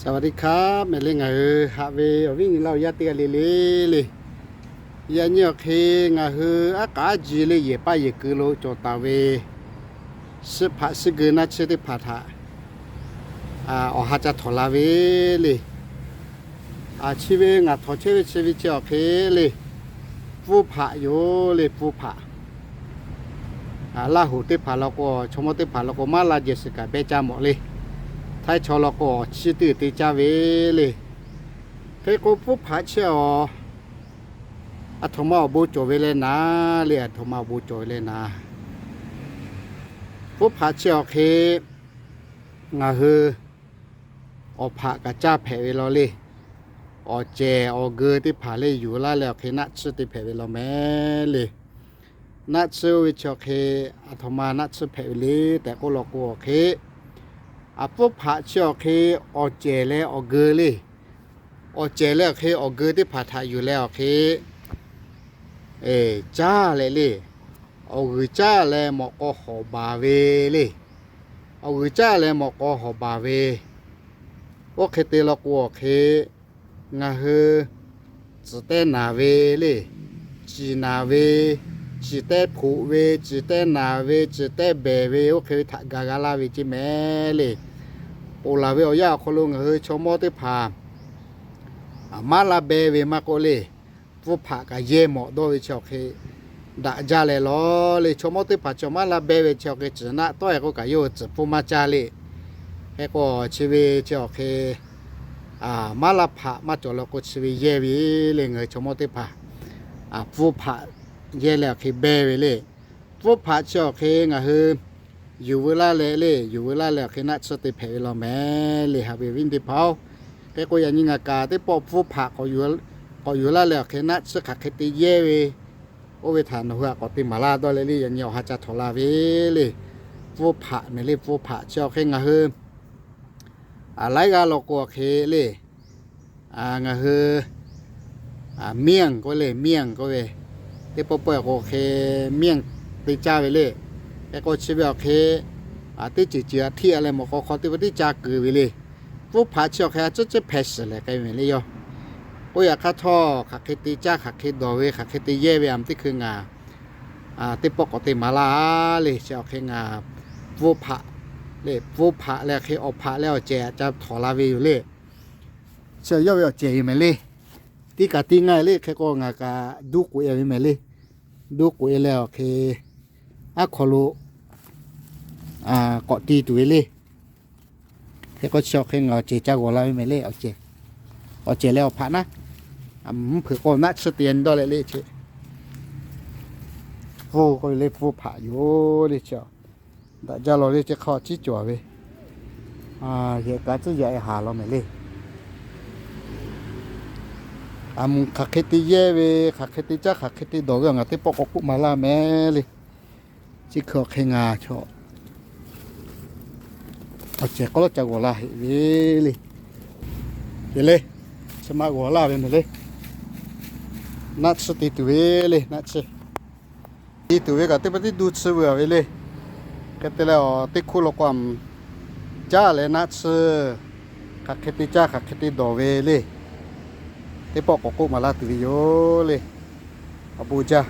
สวัสดีครับ mehˍ le ngaˬ hui haꞈ ve awˬ viˉ nyi laˇ awˬ yaˇ teˇ g'aˇ le le le. Yaꞈ nyi awˬ hk'e ngaˬ hui aˉ k'aˉ ji le yehˬ paˇ yehˬ keu lo cawˬ taˍ ve suhˆ hpaꞈ suhˆ geu naˆ tsuhˇ teˇ hpaˍ htaꞈ awˬ ha ca htawnˍ la ve le. Chi ve ngaˬ htawnˍ chehˇ ve chi ve chi awˬ hk'e le, pfuhˇ hpaꞈ yoˬ le, pfuhˇ hpaꞈ. Laˇ huˍ teˇ hpaˍ law k'o, chaw mawˇ teˇ hpaˍ law k'o, maˉ la jehˬ shiˍ kaꞈ beh ca mawˬ le. Htaiˇ chaw law k'o, awˬ chiˇ teˇ te caˇ ve le. Hk'e k'o, pfuhˇ hpaꞈ chi awˬ, aˬ htoꞈ ma awˬ bon cawˬ ve leh naˍ le, aˬ htoꞈ ma awˬ bon cawˬ ve leh naˍ. Pfuhˇ hpaꞈ chi awˬ hk'e ngaˬ hui awˬ hpaꞈ kaꞈ caˇ hpehꞈ ve law le. Awˬ cehˬ awˬ geu teˇ hpaˍ le yuˬ laˇ leh awˬ hk'e naˆ tsuhˇ te hpehꞈ ve law mehˍ le. Naˆ tsuhˇ oˇ ve chi awˬ hk'e aˬ htoꞈ ma naˆ tsuhˇ hpehꞈ ve le tehꞈ k'oˆ law k'o awˬ hk'e, pfuhˇ hpaꞈ chi awˬ hk'e awˬ cehˬ leh awˬ geu le. Awˬ cehˬ leh awˬ hk'e awˬ geu teˇ hpaˍ htaꞈ yuˬ leh awˬ hk'e caˇ leh le. Awˬ g'uiˬ caˇ leh mawꞈ k'aw hawˍ baˬ ve le. Awˬ g'uiˬ caˇ leh mawꞈ k'aw hawˍ baˬ ve, oˇ hk'e te law k'o awˬ hk'e ngaˬ hui tcuhˬ tehˇ naˍ ve le. Ciˬ naˍ ve, ciˬ tehˇ hpoꞈ ve, ciˬ tehˇ naˍ ve, ciˬ tehˇ behˬ ve, oˇ hk'e ve htaꞈ ga g'a laˇ ve ceˇ mehˍ le. Ponˬ laˬ ve awˬ yanˇ awˬ hk'aw lo ngaˬ hui chaw mawˇ teˇ hpaˍ maˉ la beh ve maˇ k'oˆ le, pfuhˇ hpaꞈ kaꞈ yehˇ mawꞈ dawˇ ve chi awˬ hk'e daꞈ jaˇ leh law le. Chaw mawˇ teˇ hpaˍ chi maˉ la beh ve chi awˬ hk'e tcuhˬ naˆ tawˆ e k'o kaꞈ yawˇ hui tcuhˬ pfuhˇ maˇ caˇ le. Hk'e k'o chi ve chi awˬ hk'e maˉ la hpaꞈ maˇ cawˬ law k'o chi ve yehˇ ve le. Ngaˬ hui chaw mawˇ teˇ hpaˍ pfuhˇ hpaꞈ yehˇ leh awˬ hk'e beh ve le. Pfuhˇ hpaꞈ chi awˬ hk'e ngaˬ hui yuˬ veu laˇ leh le, yuˬ veu laˇ leh awˬ hk'e naˆ tsuhˇ te hpehꞈ ve law mehˍ le. Haꞈ ve awˬ viˉ teˇ hpaˍ-oˬ, hk'e k'o yaꞈ nyi ngaˬ kaꞈ teˇ pawˆ pfuhˇ hpaꞈ k'awꞈ yuˬ laˇ leh awˬ hk'e naˆ tsuhˇ hk'aˬ hk'e te yehˇ ve, oˇ ve htaꞈ nawˬ hui htaꞈ k'awꞈ te maˍ laˇ dawˇ leh le, yaꞈ nyi awˬ ha ca htawnˍ la ve le. Pfuhˇ hpaꞈ mehˍ le, pfuhˇ hpaꞈ chi awˬ hk'e ngaˬ hui laiˉ g'aˇ law k'o awˬ hk'e le, ngaˬ hui miˇ aˬ k'oˆ le, miˇ aˬ k'oˆ ve, teˇ pawˆ pawehˇ k'o hk'e miˇ aˬ te caˇ ve le. Hk'e k'o chi ve awˬ hk'e teˇ ceuˬ ceuˬ aꞈ htiˆ a leh mawꞈ k'aw hk'aw teˇ pawˆ tiˉ ca kuiˬ ve le. Pfuhˇ hpaꞈ chi awˬ hk'e a ciˉ ciˉ hpeh shiˍ leh k'ai ve le yawˇ. K'oˆ yaꞈ hk'aˇ htawˇ, hk'aˬ hk'e te caˇ, hk'aˬ hk'e dawˬ ve, hk'aˬ hk'e te yehˇ ve aˬ teˇ hkui ngaˬ teˇ pawˆ k'awꞈ te maˍ laˇ le. Chi awˬ hk'e ngaˬ pfuhˇ hpaꞈ le, pfuhˇ hpaꞈ leh hk'e awˬ hpaꞈ leh awˬ cehˬ aꞈ ca htawnˍ la ve yoˬ le. Chi yawˇ ve awˬ cehˬ yoˬ mehˍ le. Tiˉ kaꞈ tiˉ ngaˇ le. Hk'e k'o ngaˬ kaꞈ duˇ k'oꞈ e ve mehˍ le. Duˇ k'oꞈ e leh awˬ hk'e aˉ hk'aw lo k'awꞈ ti tuˬ ve le. Hk'e k'o chi awˬ hk'e ngaˬ awˬ cehˬ ca g'awˬ la ve mehˍ le. Awˬ cehˬ leh awˬ hpaꞈ naˉ, mvuhˇ hpeuꞈ k'o naˆ tsuhˇ te dawˇ leh le chi. Pfuhˇ k'oˆ ve le, pfuhˇ hpaꞈ yoˬ le chi. Daꞈ jaˇ law le, chi hk'a ciˉ cawˬ ve. Yehˬ kaꞈ tcuhˉ yaꞈ e haˍ law mehˍ le. Aˬ mvuhˬ hk'aˬ hk'e te yehˇ ve, hk'aˬ hk'e te caˇ, hk'aˬ hk'e te dawˬ ve ngaˬ teˇ pawˆ k'awꞈ k'oˆ maˍ laˇ mehˍ le. Chi hkui awˬ hk'e ngaˬ chaw awˬ cehˬ k'aw lawˉ ca g'awˬ la heꞈ ve le. Te le, chi ma g'awˬ laˇ ve mehˍ le. Naˆ tsuhˇ te tuˬ ve le, naˆ tsuhˇ te tuˬ ve kaꞈ teˇ pawˆ tiˉ duˇ tsuhˇ veu a ve le. Hk'e te leh awˬ teˇ hkuˇ lo k'o aˬ mvuhˬ caˇ leh naˆ tsuhˇ hk'aˬ hk'e te caˇ, hk'aˬ hk'e te dawˬ ve le. Teˇ pawˆ k'awꞈ k'oˆ maˍ laˇ tuˬ ve yoˬ le. Awˬ bon jaˇ.